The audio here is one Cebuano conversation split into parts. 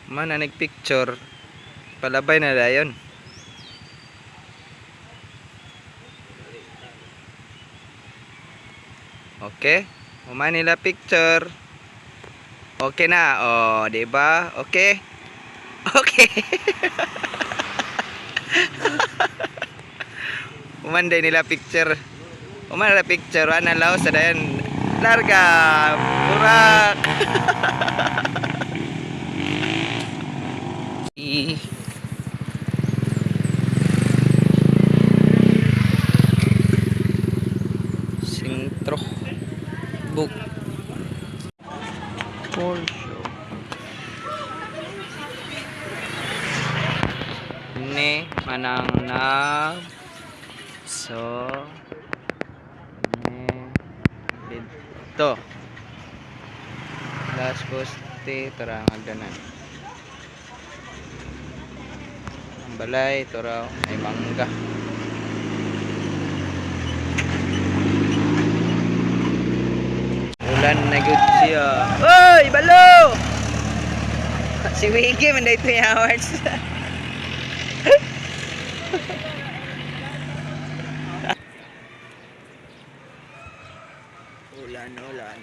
Man na nagpicture. Palabay na dayon. Okay? Human nila picture. Okay na. Oh, 'di ba? Okay. Okay. Human day nila picture. Human nila picture ana law sa dayon. Larga. Burak. Sintro. Book. For show. Ni manang na so ni dito last poste tara ang agdanan ang balay ito raw ay mangga. Ulan na gud siya. Oy, balo! Si Wiggy man dito 3 hours. Ulan, ulan.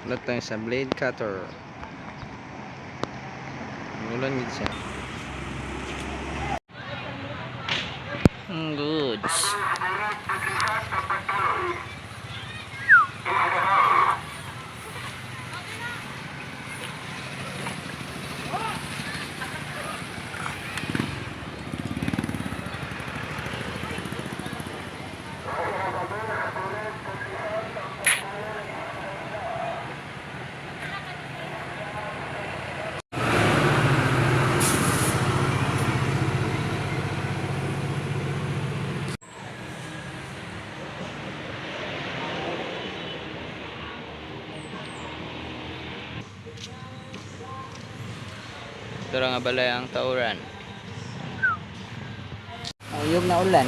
Lot tayo sa blade cutter. Ulan gid siya. Goods. Ito ra nga balay ang tauran. Uyog na ulan.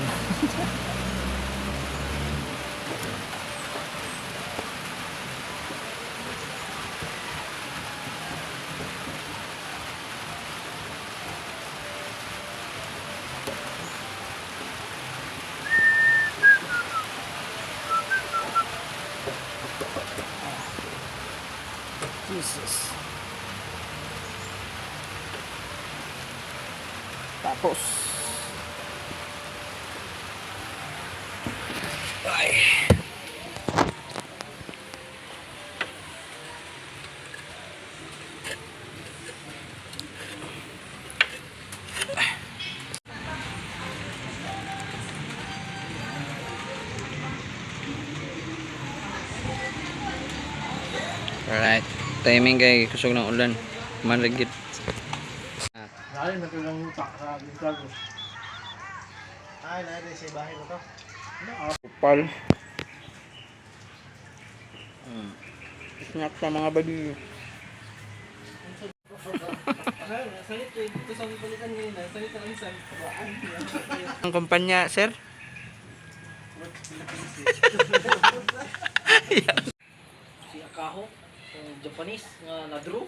Jesus. Tapos. Ay. Alright. Timing kay kusog ng ulan. Manrigit. Ay, natulang utak sa bintag. Ay, natin sa bahay mo to. Kupal. Snack sa mga babi. Ang kumpanya, sir? Si Akaho, ang Japanese nga nadrew.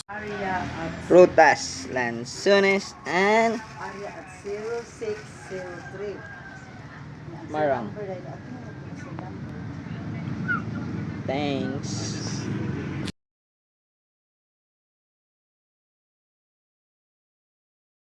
Area at Rutas, lansones, and area at 0603. Marang. Thanks.